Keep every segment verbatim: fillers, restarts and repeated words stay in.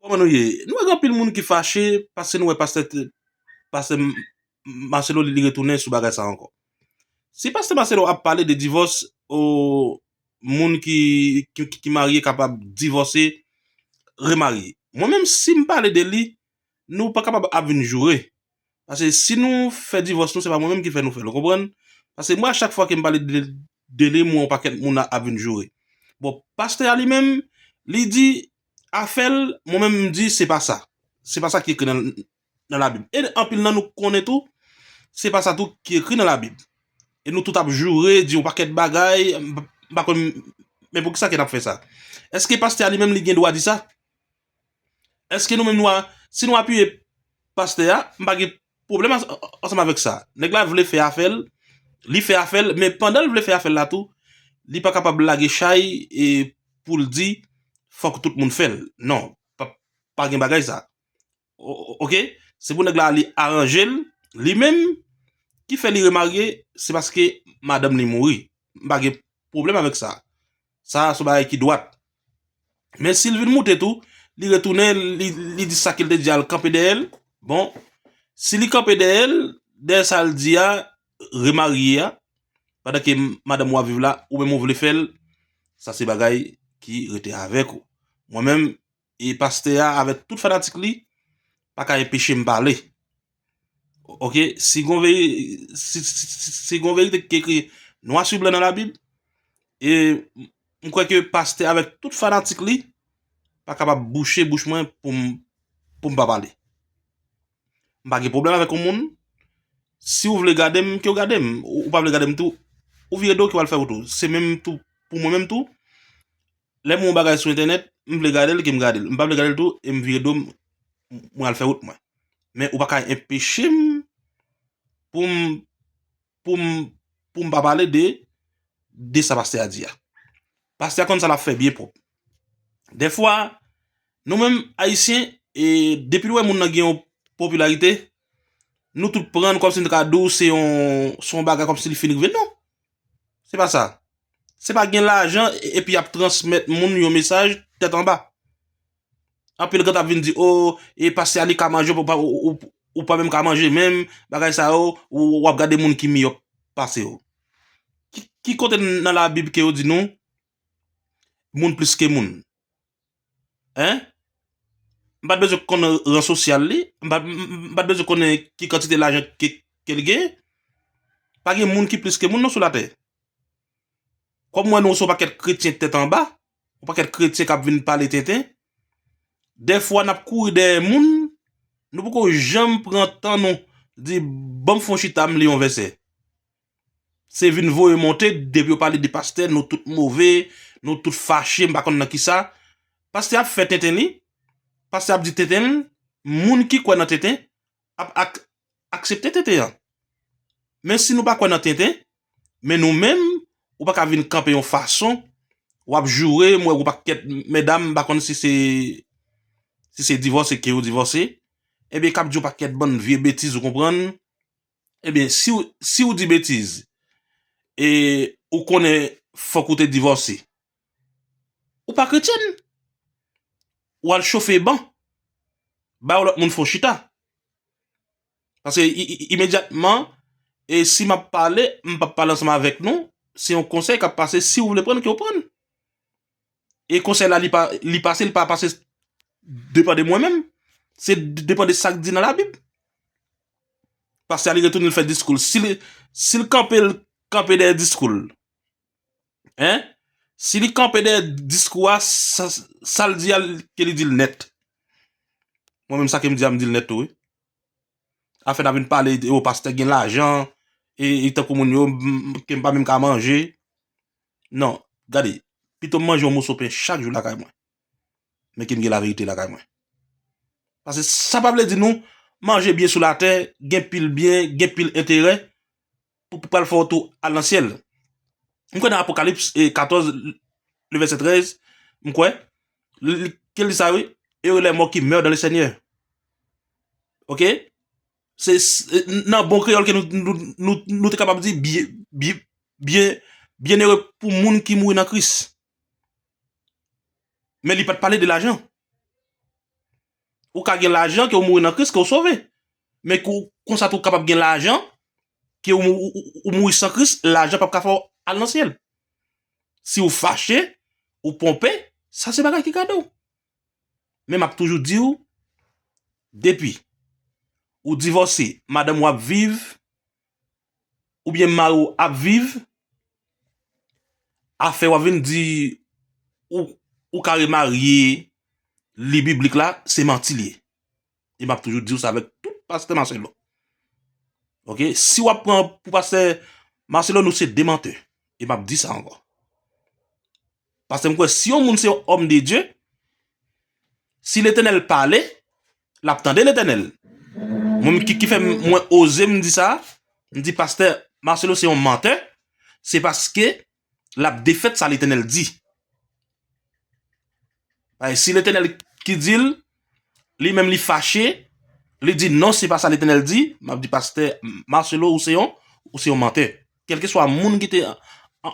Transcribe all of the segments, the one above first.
Kòman nou ye? Nou wè gen anpil moun ki fache paske nou wè pastè, pastè Marcelo li, li retounen sou bagay sa ankò. Si pastè Marcelo ap pale de divòs, o moun ki, ki, ki marye kapab divòse, remarye. Mwen menm, si m pale de li, nou pa kapab ap vin joure. Paske si nou fè divòs nou, se pa mwen menm ki fè nou fè l, ou konprann? Paske mwen, a chak fwa ke m pale de, de li, mwen, yon pakèt moun ap vin joure. Bon, pastè a li menm, li di afè l, mwen menm, m di se pa sa. Se pa sa ki ekri nan, nan Labib. E anpil nan nou konnen tou, se pa sa tou ki ekri nan Labib. E nou tout ap joure, di yon pakèt bagay, m pa, m pa konn, men poukisa ke n ap fè sa? Èske pastè a li menm, li gen dwa di sa? Èske nou menm nou a, si nou apiye pastè a, m pa gen pwoblèm ansanm avèk sa. Nèg la vle fè afè l, li fè afè l, men pandan l vle fè afè l la tou, li pa kapab lage chay e pou l di fòk tout moun fè l. Non, pa, pa gen bagay sa. Oke? Se pou nèg la li aranje l, li menm ki fè li remarye, se paske madanm li mouri. M pa gen pwoblèm avèk sa. Sa a se yon bagay ki dwat. Men si l vin moute tou, li retounen, li, li di sa ke l te di a, l kanpe dèyè l. Bon, si li kanpe dèyè l, dèyè sa l di a, remarye a, pandan ke madanm ou ap viv la, ou menm ou vle fè l, sa se bagay ki rete avèk ou. Mwen menm, e pastè a avèk tout fanatik li, pa ka enpeche m pale. Oke, si gon veri, si, si, si, si gon verite ki ekri nwa sou blan nan Labib, e m kwè ke pastè avèk tout fanatik li pa kapab bouche bouch mwen pou m, pou m pa pale. M pa gen pwoblèm avèk yon moun. Si w vle gade m, ke w gade m. Ou, ou pa vle gade m tou, ou vire do ke w al fè wout ou. Se menm tou, pou mwen menm tou, lè m wè yon bagay sou entènèt, m vle gade l, ke m gade l. M pa vle gade l tou, e m vire do m, mwen al fè wout mwen. Men ou pa ka enpeche m pou m, pou m, pou m pa pale de, de sa pastè a di a. Pastè a konn sa l ap fè byen pwòp. Dèfwa, nou menm Ayisyen, e depi nou wè moun nan gen yon popilarite, nou tout pran l kòmsi nou ta ka di w se yon, se yon bagay kòmsi li fin rive. Non. Se pa sa. Se pa gen lajan e, epi y ap transmèt moun yon mesaj tèt anba. Anpil grann ap vin di, o, e pastè a li ka manje, ou pa, ou, ou, ou pa menm ka manje menm, bagay sa yo, ou, w ap gade moun ki miyò pase w. Ki, ki kote nan Labib ke yo di nou, moun plis ke moun? Hein? M pa t bezwen konn ran sosyal li, m pa, m, m, m pa t bezwen konnen ki kantite lajan ke, ke l gen. Pa gen moun ki plis ke moun non sou latè. Kòm mwen nou se yon pakèt kretyen tèt anba, yon pakèt kretyen k ap vin pale tenten, dèfwa n ap kouri dèyè moun, nou poko janm pran tan nou di, ban m fè yon chita, m li yon vèsè. Se vin voye monte, depi yo pale de pastè, nou tout move, nou tout fache, m pa konn nan kisa. Pastè ap fè tenten li, pastè ap di tenten l, moun ki kwè nan tenten ap ak, aksepte tenten an. Men si nou pa kwè nan tenten, men nou menm, ou pa ka vin kanpe yon fason, w ap joure, m wè yon pakèt medam, m pa konn si se, si se divòse ke yo divòse, ebyen k ap di yon pakèt bann vye betiz, ou konprann? Ebyen, si w, si w di betiz, e ou konnen fòk ou te divòse, ou pa kretyèn. Ou al chofe ban, ba yon lòt moun fè w chita. Paske i, i, imedyatman, e si m ap pale, m p ap pale ansanm avèk nou, se yon konsèy k ap pase, si w vle pran l, ke w pran l. E konsèy la, li pa, li pase, li pa pase, depann de mwen menm. Se depann de sa k di nan Labib. Pastè a li retounen, l fè diskou l. Si li, si l kanpe, l kanpe dèyè diskou l. Hein? Si li kanpe dèyè diskou a, sa, sa l di a, ke li di l nèt. Mwen menm sa ke m di a, m di l nèt tou, wi. Afè n ap vin pale, o pastè gen lajan, e, e tankou moun yo, m, m, ke m pa menm ka manje. Non, gade, pito m manje yon moso pen chak jou lakay mwen. Men ke m gen laverite lakay mwen. Paske sa pa vle di nou manje byen sou latè, gen pil byen, gen pil enterè, pou, pou pral fè w tou al nan syèl. M kwè nan Apokalips, e, katòz, le vèsè trèz, m kwè, li, li, ke l di sa, wi, heureux les morts qui meurent dans le Seigneur. Oke? Se, se nan bon kreyòl ke nou, nou, nou, nou te kapab di byen, byen, byen, byenere pou moun ki mouri nan Kris. Men li pa t pale de lajan. Ou ka gen lajan, ke w mouri nan Kris, ke w sove. Men kou-, konsa tou w kapab gen lajan, ke w mou-, ou, ou, ou mouri san Kris, lajan p ap ka fè w al nan syèl. Si w fache, ou ponpe, sa se bagay ki gade w. Men m ap toujou di w, depi ou divòse, madanm ou ap viv, oubyen mari w ap viv, afè w ap vin di ou, ou ka remarye, li biblik la, se manti l ye. E m ap toujou di w sa avèk tout pastè Marcelo. Oke? Si w ap pran pou pastè Marcelo, nou se de mantè. E m ap di sa ankò. Paske m kwè si yon moun se yon òm de Dye, si Letènèl pale, l ap tande Letènèl. Mwen ki, ki fè m-, mwen oze m di sa, m di pastè Marcelo se yon mantè, se paske l ap defèt sa Letènèl di. Ay, si Letènèl ki di l, li menm li fache, li di non, se pa sa Letènèl di, m ap di pastè Marcelo, ou se yon, ou se yon mantè. Kèlkeswa moun ki te an-,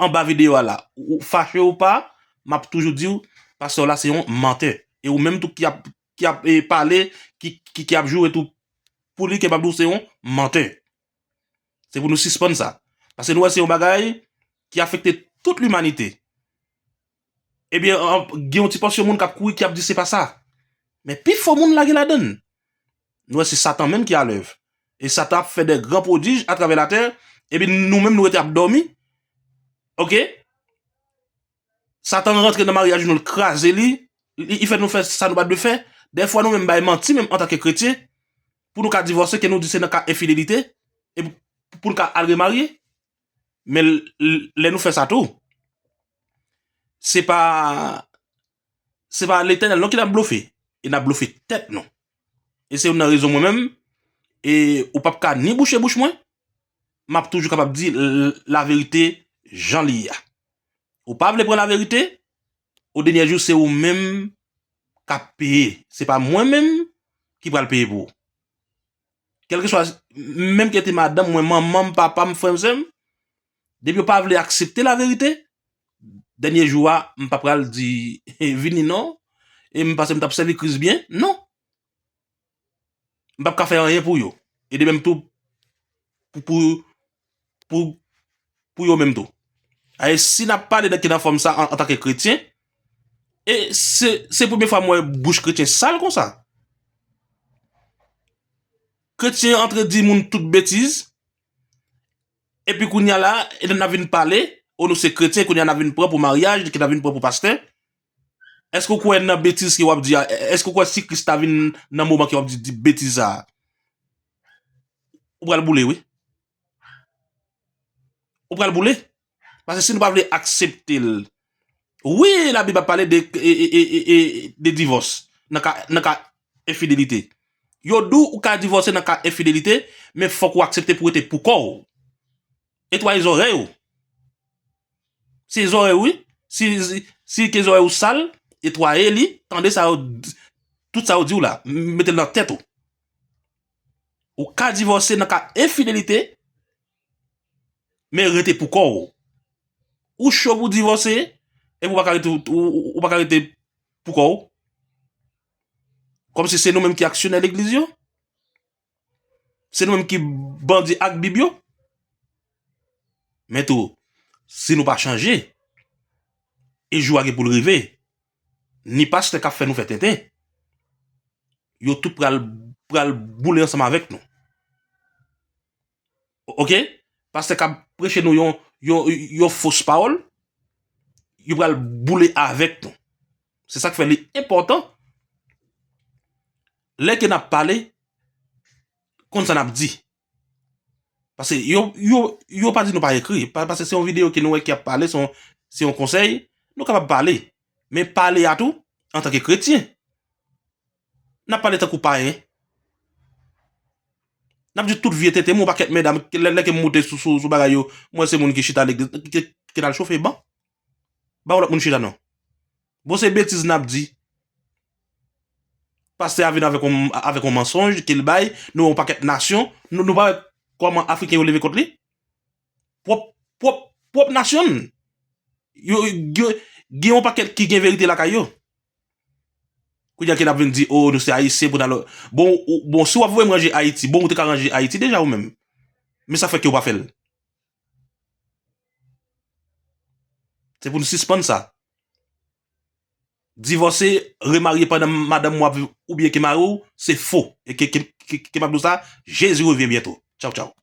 anba videyo a la, ou fache ou pa, m ap toujou di w, pastè w la se yon mantè. E ou menm tou ki ap, ki ap, e, pale, ki, ki, ki ap joure tou pou li, ke m ap di w se yon mantè. Se pou nou sispann sa. Paske nou wè se yon bagay ki afekte tout limanite. Ebyen, an, gen yon ti pòsyon moun k ap kouri, ki ap di se pa sa. Men pifò moun lage ladann. Nou wè se Satan menm ki alèv. E Satan ap fè de gran pwodij atravè latè, epi nou menm nou rete ap dòmi. Oke? Satan rantre nan maryaj nou, l kraze li, li, li fè nou fè sa nou pa t dwe fè. Dèfwa nou menm bay manti, menm antanke kretyen, pou nou ka divòse, ke nou di se nan ka enfidelite, e pou, pou nou ka al remarye. Men l-, l-, lè nou fè sa tou, se pa, se pa Letènèl non ki n ap blofe, e n ap blofe tèt nou. E se youn nan rezon mwen menm, e ou p ap ka ni bouche bouch mwen, m ap toujou kapab di l-, laverite jan li ye a. Ou pa vle pran laverite, o dènye jou, se ou menm k ap peye. Se pa mwen menm ki pral peye pou ou. Kèlkeswa, menm ke te madanm mwen, manman m, papa m, frè m, sè m, depi yo pa vle aksepte laverite, dènye jou a, m pa pral di, vini non, e m panse m t ap sèvi Kris byen. Non. M p ap ka fè anyen pou yo. E de menm tou, pou, pou, pou, pou yo menm tou. Aye, si n ap pale nan, ki nan fòm sa an, antanke kretyen, e se, se premye fwa m wè bouch kretyen sal konsa. Kretyen antre di moun tout betiz, epi kounye a la, e n ap vin pale, o nou se kretyen, kounye a n ap vin pran pou maryaj, ki n ap vin pran pou pastè. Èske w kwè nan betiz ke w ap di a? Èske w kwè si Kris ta vin nan moman ke w ap di, di betiz sa a? Ou pral boule, wi. Ou pral boule. Paske si nou pa vle aksepte l, wi, Labib ap pale de, e, e, e, e, e, de divòs nan ka, nan ka enfidelite. Yo di w ou ka divòse nan ka enfidelite, men fòk ou aksepte pou rete pou kò w. Netwaye zòrèy ou. Se zòrèy ou, wi. Si, si, si ke zòrèy ou sal, netwaye li, tande sa yo, tout sa yo di w la, mete l nan tèt ou. Ou ka divòse nan ka enfidelite, men rete pou kò w. Ou cho pou divòse, epi ou pa ka rete, ou, ou, ou pa ka rete pou kò w. Kòmsi se nou menm ki aksyonè legliz yo. Se nou menm ki bandi ak Bib yo. Men tou, si nou pa chanje, e jou a gen pou l rive, ni pastè k ap fè nou fè tenten, yo tout pral, pral boule ansanm avèk nou. Oke? Pastè k ap preche nou yon, yon, yon fos pawòl, yo pral boule avèk nou. Se sa k fè li enpòtan, lè ke n ap pale, konn sa n ap di. Paske yo, yo, yo pa di nou pa ekri. Pa-, paske se yon videyo ke nou wè ki ap pale, se yon, se yon konsèy, nou kapab pale. Men pale a tou, antanke kretyen. N ap pale tankou payen. N ap di tout vye tenten, men yon pakèt medam, lè, lè ke m moute sou, sou, sou bagay yo, mwen se moun ki chita legliz, ki, ki, ki t al chofe ban. Ba yon lòt moun chita non. Bon, se betiz n ap di. Pastè a vin avèk yon, avèk yon mansonj ke l bay, nou yon pakèt nasyon, nou, nou pa wè kòman Afriken yo leve kont li? Pwòp, pwòp, pwòp nasyon n. Yo, yo, gen yon pakèt ki gen verite lakay yo. Kounye a ke n ap vin di, o, nou se Ayisyen pou n al. Bon, ou, bon, si w ap voye m ranje Ayiti, bon, ou te ka ranje Ayiti deja ou menm. Men sa fè ke ou pa fè l. Se pou nou sispann sa. Divòse, remarye pandan madanm w ap viv oubyen ke mari w, se fo. E ke, ke, ke, ke m ap di w sa, Jezi revyen byento. Tchaw, tchaw.